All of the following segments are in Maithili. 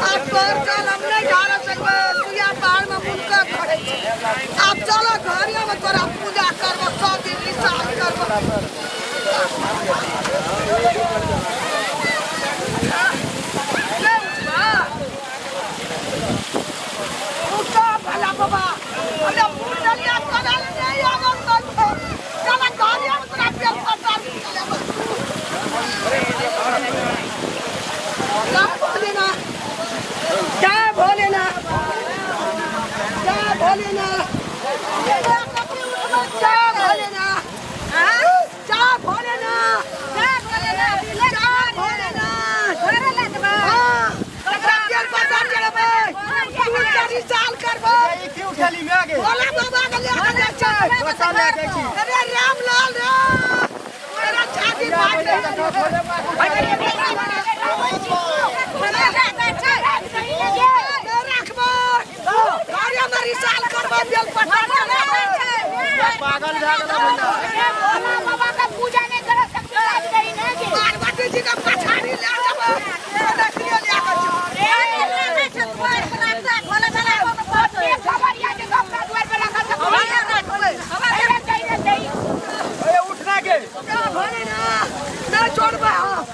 आब तोहर जल हम नहि ढारऽ सकबै। सुइया पहाड़मे मुनकर धरै छै। आब चल घरेमे तोरा पूजा करबऽ, सब दिन हिसाब करबऽ। नहि उठबऽ? उठऽ भोला बाबा, हमरा मुण्डलिया करऽ लए नहि आबऽ तोरा। चल घरेमे तोरा बेलपत्र चलेबऽ। जय भोलेनाथ, जय भोलेनाथ, जय भोलेनाथ, जय भोलेनाथ, जय भोलेनाथ, जय भोलेनाथ, जय भोलेनाथ। हाँ, तकरा बेलपत्र चढ़ेबै, दूध के रिसाल करबै। की उठेली में गे? भोला बाबा के लए के जाइ छै। कतऽ लए जाइ छी? अरे रामलाल रे, अरे छाती फाट पागल भए गेलै बंदा। पूजा नहीं कर सकते। पार्वती जी के पछाड़ी ले जेबै, देखिए ले के। ए, उठना गे। नहि छोड़बै हम।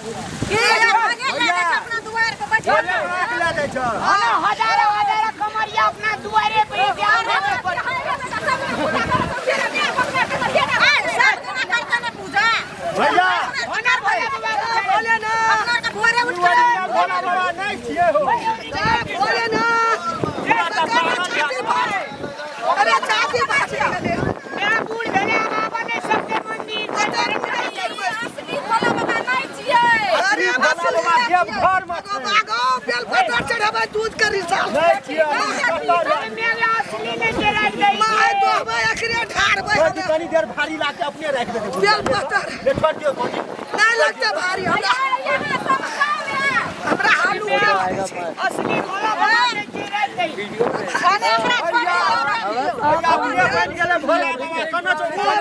राख लए जाइ छ। हजारों हजारों कमरिया अपना दुआरे पे। भैया, भोलेनाथ, भोला बाबा नहि छियै हो। भोलेनाथ, अरे छाती फाटि गेलै। बूढ़ भेलै, आब आबऽ नहि सकतै मंदिर। अरे भोला बाबा देवघर मे छै। बागो बेलपत्र चढ़ेबै, दूध के रिसाल। नहि छियै। कतऽ रहै? असली नहि छै, राखि दै। माय दोहबै, एकरे ढारबै। छोड़ दी, कनी देर भारी लागतै, अपने राखि देतै। बेलपत्र ले, छोड़ दियौ भौजी। नहि लगतै भारी हमरा। हमरा हालू के लगै छै। असली भोला बाबा नहि छै, राखि दै। भैया, अपने बनि गेलै भोला बाबा। केना छौ भोला?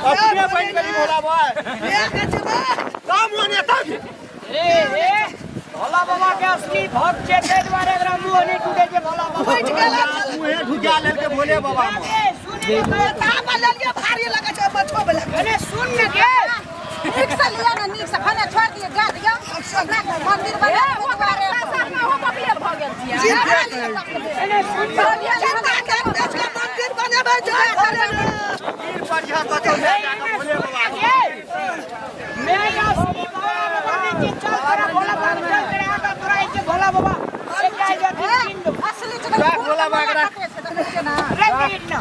अपने बनि गेली भोला बाबा। लए के जेबै। काम ओने तक। ए ए, भोला बाबा के असली भक्त छै, ताहि दुआरे एकरा मुँह नहि टूटे छै भोला बाबा। उठि गेलै। मुँहे ढुका लेलकै भोले बाबा मे। ए, सुन ने। ताबा लेलियै, भारी लगै छै मछो बला। अरे सुन ने गे। नीक से लिअ ने, नीक से भने छोड़ि दियौ, दए दियौ अपना मंदिर बना। चिंता अरे सुन ने। चिंता कर, बेच के मंदिर बनेबै। जय भोलेनाथ। तीर बढ़िया कतौ लए जा कऽ भोले बाबा के। मैं असली भोला बाबा नहि छी। चल तोरा भोला बाबा, चल तोरा आगा तोरा ई छै भोला बाबा। एक जाइ जा तीन दो। असली छै। राख भोला बाबा के, राख। राखि दे ना।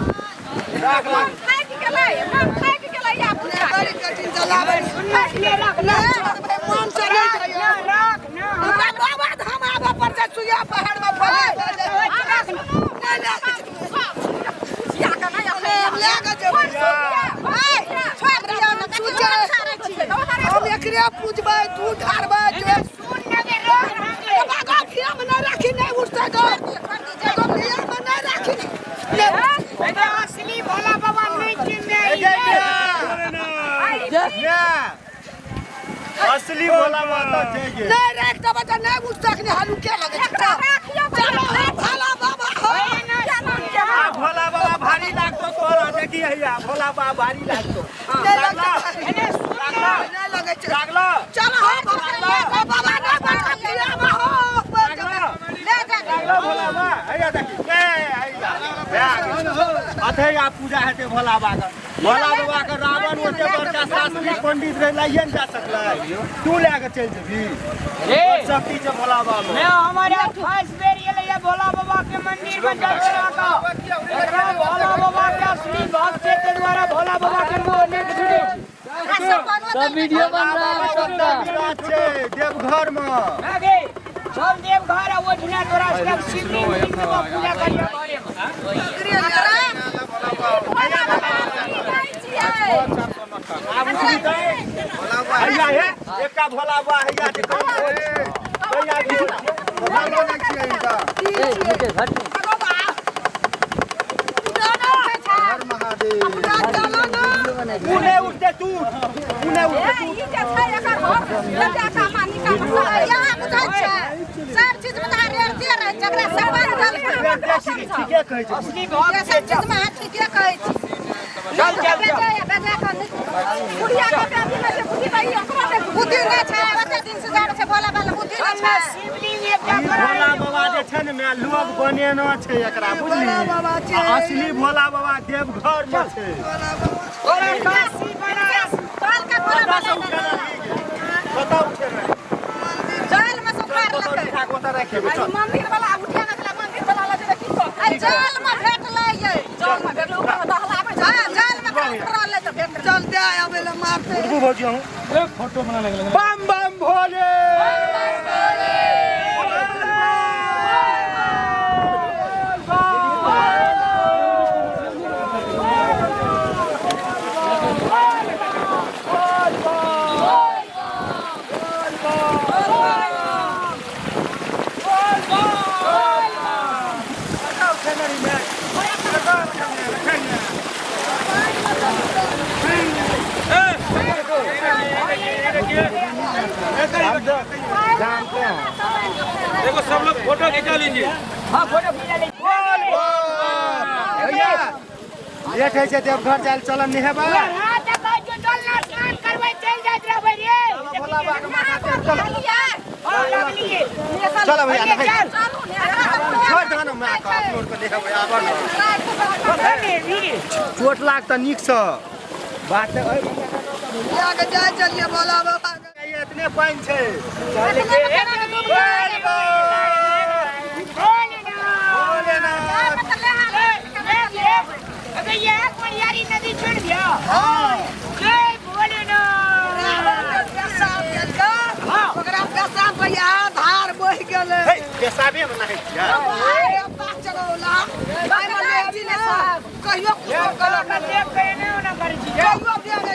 राख, राख। बड़ी कठिन चलाबै। सुन ने, इसलिए राख ना। नहि छोड़बै, मन से नहि जाइए। ना, राख ना। हमरा बाबा धाम आबऽ पड़तै, सुइया पहाड़मे फले। नहि लए के जेबै। लए के जेबै। हम एकरे पूजबै, दूध ढारबै जे। सुन ने गे, राख ना गे। बाबा, भियामे नहि राखी, नहि उठतै गो। एगो भियामे नहि राखी, नहि उठतै। अरे असली भोला बाबा नहि छी मैं। ए, जय गे। असली भोला बाबा तऽ छै गे। नहि राखि देबै तऽ नहि उठतै, अखनी हलुके लगै छै। चलो हो भोला बाबा हो। आ भोला बाबा भारी लागतो तोरा, देखी हैया भोला बाबा भारी लागतो। नहि लगतै भारी। अरे सुन ने। नहि लगै छै। लागलो। चलो हो बाबा, बाबा नहि बैठा भियामे हो। लागलो भोला बाबा, हैया देखी। ए हैया भए गेल। अथे आ पूजा हेतै भोला बाबा के। भोला बाबा के रावण ओते बड़का शास्त्री पंडित रहे, लाइए ने जा सकलै, तू लए के चलि जेबही? रे। बड़ शक्ति छै भोला बाबा मे। मैं हमारे फर्स्ट बेर ये ले भोला बाबा के मंदिर में चल रहा का। एकरा भोला बाबा के असली भक्त छै, ताहि दुआरे भोला बाबा के मुँह नहि छुटे। सब वीडियो बन रहा है सबका। विराट छै देवघर मे। ना गे, चल देव घर आ, ओहिठिना तोरा सबके शिवलिंग उलिंग देबो, पूजा करिया घरे में। आब उठबी तऽ हैया हे एकटा भोला बाबा हैया जे हैया जे। भोला नहि छियै ई तऽ। ए मुकेश, हट। हर महादेव। तू नहि उठते, तू उठ। तू नहि उठते, तू उठ। छै। सब चीज में तऽ रेड़ते रहै छै, एकरा सपन देलकै। ठीके कहै छै। असली भक्त ये सब चीज में अहाँ ठीके कहै छी। चल, चल, चल। बेजाय कऽ नीक। बुढ़िया के बेटी नहि छै, बुद्धि भाई ओकरो नहि बुद्धि नहि छै, ओते दिन से जाबै छै भोला बाबा, बुद्धि नहि हमरा छै। शिवलिंग एकटा ई भोला बाबा जे छै ने माय, लोग बनेना छै एकरा, बुझली? भोला बाबा छै। आ असली भोला बाबा देवघर में छै। तोरा काशी बनारस काल के भोला कतऽ से बाबा उठेने? कतऽ उठेने? जाल में से उखाड़ कतऽ लेतै। उठा कऽ ओतऽ राखि देबै, चल। मंदिर वाला उठे ना छला, मंदिर वाला लगे तऽ की कहतै? आ जाल में भेटलै ये। जाल में भेटलै, ऊपर में दहलाबै छै। हाँ, जाल में उतरल तऽ भेटलै। चल दे आबै लए मारतै। उठबू भौजी अहूँ। बम बम भोले। देखो सब लोग फोटो खिंचा लीजिए। हाँ, फोटो खिंचा ले। भैया, लेट होइ छै देवघर जाय लए, चलन नहेबै। हाँ, तऽ कहै छियौ, चल ना, स्नान करबै, चलि जाइत रहबै रे। भोला बाबा के माथा टेक, चलो। हाँ, लगलियै। चलो भैया, नहाइ। चल। छोड़ि दहन माय के, अपनो आरके नहेबै, आबऽ ने। अरे, रे। चोट लाग तऽ नीकसँ बात तऽ ओहि लए कऽ जाइ छलियै भोला बाबा के। एतने पानि छै। भोलेनाथ। अबे ये कोलियारी नदी छोड़ दिया। जय भोलेनाथ। रावण के पेशाब केलकै, ओकरा पेशाब पर इएह धार बहि गेलै। हे, पेशाबे मे नहाइ छियै? अरे बाप चलौला। भाई मने अभी ने सब। कहियो कुछो ये गलत कते कहने ओना करै छी। कहियो देह नहि